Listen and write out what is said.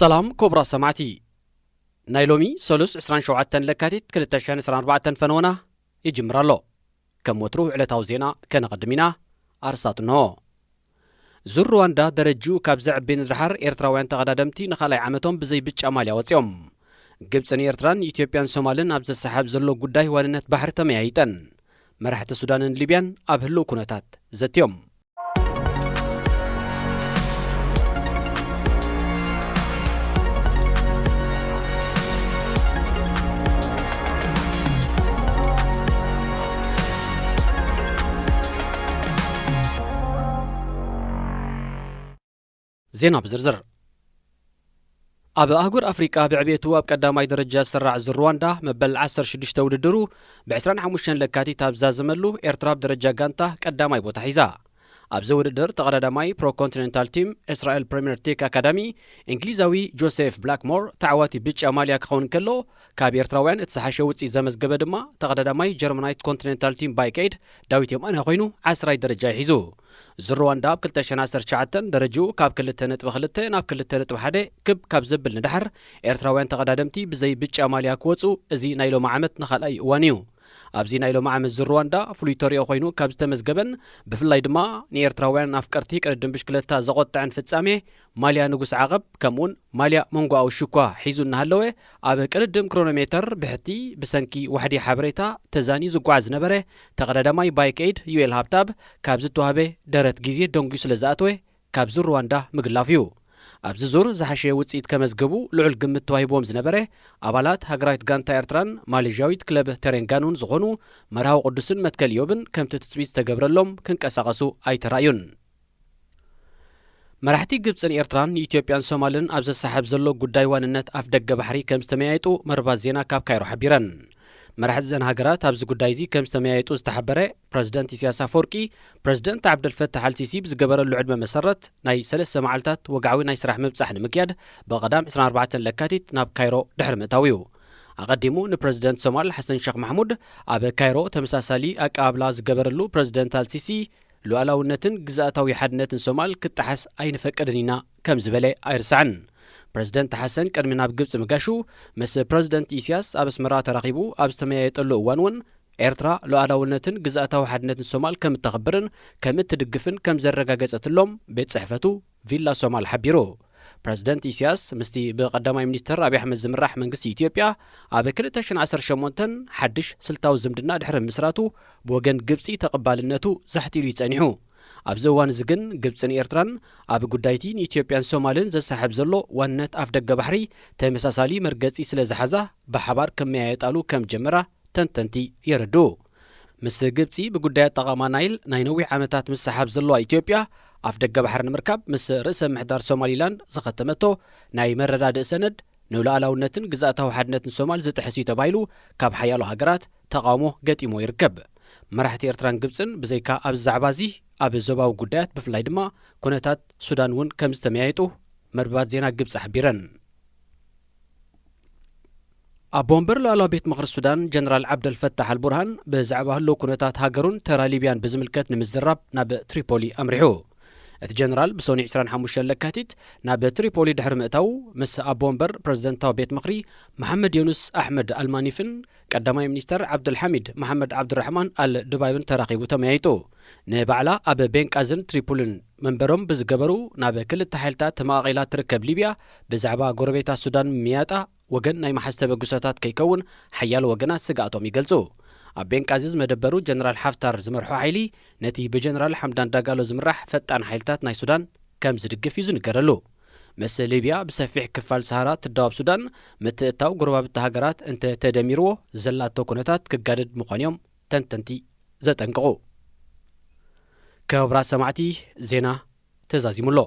ሰላም ክቡራት ሰማዕቲ፣ ናይ ሎሚ ሰሉስ ዕስራን ሸውዓተን ለካቲት ክልተ ሽሕን ዕስራን ኣርባዕተን ፈነወና ይጅምር ኣሎ። ከም ወትሩ ዕለታዊ ዜና ከነቐድም ኢና። ኣርስታት እንሆ። ዙር ሩዋንዳ ደረጅኡ ካብ ዘዕቢ ንድሓር ኤርትራውያን ተቐዳደምቲ ንኻልኣይ ዓመቶም ብዘይ ብጫ ማልያ ወጺኦም። ግብጽን ኤርትራን ኢትዮጵያን ሶማልን ኣብ ዘሰሓብ ዘሎ ጉዳይ ዋንነት ባሕሪ ተመያይጠን። መራሕቲ ሱዳንን ሊብያን ኣብ ህልው ኩነታት ዘትዮም። ዜና ብዝርዝር። ኣብ ኣህጉር ኣፍሪቃ ብዕቤቱ ኣብ ቀዳማይ ደረጃ ዝስራዕ ዙር ሩዋንዳ መበል ዓሰርተ ሽዱሽተ ውድድሩ ብ ዕስራን ሓሙሽተን ለካቲት ኣብ ዝዛዘመሉ ኤርትራ ኣብ ደረጃ ጋንታ ቀዳማይ ቦታ ሒዛ። ኣብዚ ውድድር ተቐዳዳማይ ፕሮ ኮንቲኔንታል ቲም እስራኤል ፕሪምየር ቴክ ኣካዳሚ እንግሊዛዊ ጆሴፍ ብላክሞር ተዓዋቲ ብጫ ማልያ ክኸውን ከሎ፣ ካብ ኤርትራውያን እቲ ዝሓሸ ውጽኢት ዘመዝገበ ድማ ተቐዳዳማይ ጀርመናይት ኮንቲኔንታል ቲም ባይክ ኤይድ ዳዊት የማነ ኮይኑ ዓስራይ ደረጃ ይሒዙ። ዙር ሩዋንዳ ኣብ ክልተ ሽሕን ዓሰርተ ትሽዓተን ደረጅኡ ካብ ክልተ ነጥቢ ክልተ ናብ ክልተ ነጥቢ ሓደ ክብ ካብ ዘብል ንድሓር ኤርትራውያን ተቐዳደምቲ ብዘይ ብጫ ማልያ ክወጹ እዚ ናይ ሎሚ ዓመት ንኻልኣይ እዋን እዩ። ኣብዚ ናይ ሎሚ ዓመት ዙር ሩዋንዳ ፍሉይ ተሪኦ ኮይኑ ካብ ዝተመዝገበን ብፍላይ ድማ ንኤርትራውያን ኣፍቀርቲ ቅድድም ብሽክለታ ዘቖጥዐን ፍጻሜ ማልያ ንጉስ ዓቐብ ከምኡውን ማልያ መንጎኣዊ ሽኳ ሒዙ እናሃለወ ኣብ ቅድድም ክሮኖሜተር ብሕቲ ብሰንኪ ዋሕዲ ሓበሬታ ተዛንዩ ዝጓዓዝ ዝነበረ ተቐዳዳማይ ባይክ ኤይድ ዩኤል ሃብታብ ካብ ዝተዋህበ ደረት ግዜ ደንጉዩ ስለ ዝኣተወ ካብ ዙር ሩዋንዳ ምግላፉ እዩ። ኣብዚ ዙር ዝሓሸ ውጽኢት ከመዝግቡ ልዑል ግምት ተዋሂብዎም ዝነበረ ኣባላት ሃገራዊት ጋንታ ኤርትራን ማሌዥያዊት ክለብ ተሬንጋኑን ዝኾኑ መርሃዊ ቅዱስን መትከል ኢዮብን ከምቲ ትጽቢት ዝተገብረሎም ክንቀሳቐሱ ኣይተራእዩን። መራሕቲ ግብጽን ኤርትራን ንኢትዮጵያን ሶማልን ኣብ ዘሰሓብ ዘሎ ጉዳይ ዋንነት ኣፍ ደገ ባሕሪ ከም ዝተመያየጡ መርባት ዜና ካብ ካይሮ ሓቢረን። መራሕቲ ዘን ሃገራት ኣብዚ ጉዳይ እዚ ከም ዝተመያየጡ ዝተሓበረ ፕረዚደንት ኢሳያስ ኣፈወርቂ፣ ፕረዚደንት ዓብደልፈታሕ ኣልሲሲ ብዝገበረሉ ዕድመ መሰረት ናይ ሰለስተ መዓልታት ወግዓዊ ናይ ስራሕ ምብጻሕ ንምክያድ ብቐዳም ዕስራን ኣርባዕተን ለካቲት ናብ ካይሮ ድሕሪ ምእታው እዩ። ኣቐዲሙ ንፕረዚደንት ሶማል ሓሰን ሸኽ ማሕሙድ ኣብ ካይሮ ተመሳሳሊ ኣቀባብላ ዝገበረሉ ፕረዚደንት ኣልሲሲ፣ ሉዓላውነትን ግዝኣታዊ ሓድነትን ሶማል ክጠሓስ ኣይንፈቅድን ኢና ከም ዝበለ ኣይርሳዕን። ፕረዚደንት ሓሰን ቅድሚ ናብ ግብጺ ምጋሹ ምስ ፕረዚደንት ኢሳያስ ኣብ ኣስመራ ተራኺቡ ኣብ ዝተመያየጠሉ እዋን እውን ኤርትራ ሉዓላውነትን ግዝኣታዊ ሓድነትን ሶማል ከም እተኽብርን ከም እትድግፍን ከም ዘረጋገጸትሎም ቤት ጽሕፈቱ ቪላ ሶማል ሓቢሩ። ፕረዚደንት ኢሳያስ ምስቲ ብቀዳማይ ሚኒስተር ኣብይ ኣሕመድ ዝምራሕ መንግስቲ ኢትዮጵያ ኣብ ክልተ ሽሕን ዓሰርተ ሸሞንተን ሓድሽ ስልታዊ ዝምድና ድሕሪ ምስራቱ ብወገን ግብጺ ተቐባልነቱ ዛሕት ኢሉ እዩ ጸኒሑ። ኣብዚ እዋን እዚ ግን ግብጽን ኤርትራን ኣብ ጉዳይቲ ንኢትዮጵያን ሶማልን ዘሰሓብ ዘሎ ዋንነት ኣፍ ደገ ባሕሪ ተመሳሳሊ መርገጺ ስለ ዝሓዛ ብሓባር ክመያየጣሉ ከም ጀመራ ተንተንቲ የረድኡ። ምስ ግብጺ ብጉዳይ ኣጠቓቕማ ናይል ናይ ነዊሕ ዓመታት ምስሓብ ዘለዋ ኢትዮጵያ ኣፍ ደገ ባሕሪ ንምርካብ ምስ ርእሰ ምሕዳር ሶማሊላንድ ዝኸተመቶ ናይ መረዳድእ ሰነድ ንሉዓላውነትን ግዝኣታዊ ሓድነትን ሶማል ዝጥሕስ እዩ ተባሂሉ ካብ ሓያሎ ሃገራት ተቓውሞ ገጢሞ ይርከብ። መራሕቲ ኤርትራን ግብጽን ብዘይካ ኣብዚ ዛዕባ እዚ ኣብ ዞባዊ ጉዳያት ብፍላይ ድማ ኩነታት ሱዳን እውን ከም ዝተመያየጡ መርበባት ዜና ግብጺ ሓቢረን። ኣቦ ወንበር ሉዓላዊ ቤት ምኽሪ ሱዳን ጀነራል ዓብደልፈታሕ ኣልቡርሃን ብዛዕባ ህልው ኩነታት ሃገሩን ተራ ሊብያን ብዝምልከት ንምዝራብ ናብ ትሪፖሊ ኣምሪሑ። እቲ ጀነራል ብሰኑይ ዕስራን ሓሙሽተን ለካቲት ናብ ትሪፖሊ ድሕሪ ምእታዉ ምስ ኣቦ ወንበር ፕረዚደንታዊ ቤት ምኽሪ መሓመድ ዮኑስ ኣሕመድ ኣልማኒፍን ቀዳማይ ሚኒስተር ዓብዱልሓሚድ መሓመድ ዓብዱራሕማን ኣል ዱባይብን ተራኺቡ ተመያይጡ። ንባዕላ ኣብ ቤንቃዝን ትሪፖልን መንበሮም ብዝገበሩ ናብ ክልተ ሓይልታት ተመቓቒላ ትርከብ ሊብያ ብዛዕባ ጎረቤታ ሱዳን ምምያጣ ወገን ናይ መሓዝ ተበግሶታት ከይከውን ሓያሎ ወገናት ስግኣቶም ይገልጹ። ኣብ ቤንቃዚ ዝመደበሩ ጀነራል ሓፍታር ዝመርሖ ሓይሊ ነቲ ብጀነራል ሓምዳን ዳጋሎ ዝምራሕ ፈጣን ሓይልታት ናይ ሱዳን ከም ዝድግፍ እዩ ዝንገረሉ። ምስ ሊብያ ብሰፊሕ ክፋል ሰሃራ ትዳወብ ሱዳን ምትእታው ጎረባብቲ ሃገራት እንተ ተደሚርዎ ዘላቶ ኩነታት ክጋደድ ምዃኑ እዮም ተንተንቲ ዘጠንቅቑ። ክቡራት ሰማዕቲ፣ ዜና ተዛዚሙ ኣሎ።